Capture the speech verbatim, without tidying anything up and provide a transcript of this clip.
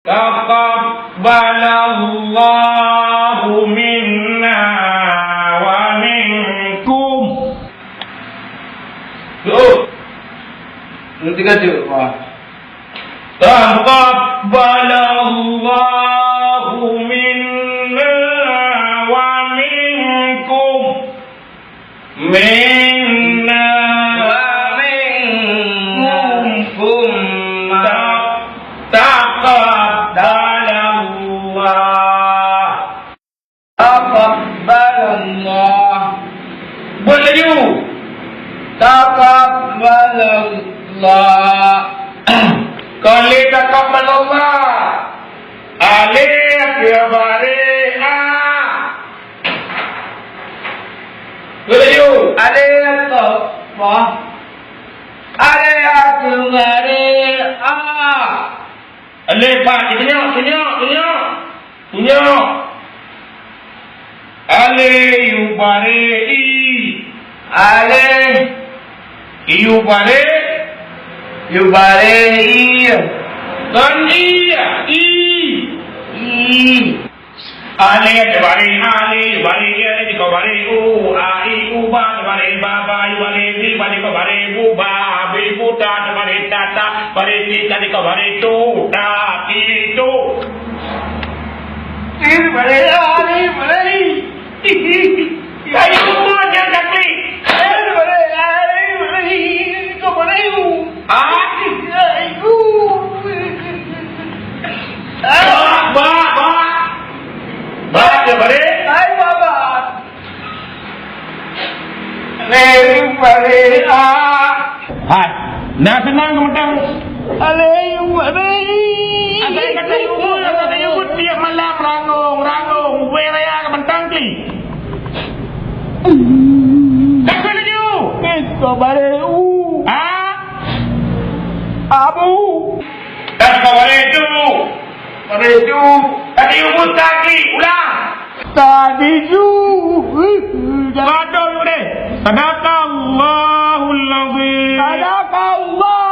Taqabbalallahu minna wa minkum. Tuh. Yang tiga tu. Wah. Taqabbalallahu minna wa minkum. Minna wa minkum. Ta-, taqabbalallah. Taqabbalallah. Buet laju. Taqabbalallah. Kon lé taqabbalallah. Alé keu baré a. Buet laju. Alé keu ba. Alé keu baré a. Alé pat, tunyok, tunyok, tunyok. Tunyok. Alé yu baré i. Alé yu baré. Yu baré i. Kon i, i. I. Alé, yu baré, alé, yu baré, alé, di ko baré, u, a, i, u, ba, yu baré, ba, ba, yu baré, bi, ba, di ko baré, bu, ba, bi, bu, ta, yu baré, ta, ta, baré, ti, ta, di ko baré, tu, ta, ti, tu. Yu baré, alé, yu baré. Kayu tu aja kaki. Yu baré, alé, yu baré. Ko baré, u. Ah? Ba, ba, ba. Ba, ya, baré. Hai, Baba. Hai, baré, ah. Hai. Nah, seunang keumeutang. Alé, baré. Asai kata ibu, kata ibu tiap malam rangong, rangong. Ubé raya keumeutang, kli. Takoi laju. Ko baré, u. Ah? Abu. Takoi baré, tu. Baré, tu. Tadi ubé tadi, ulang. Tadi ju. Padahai udah. Sadaqallahul azim. Sadaqallah.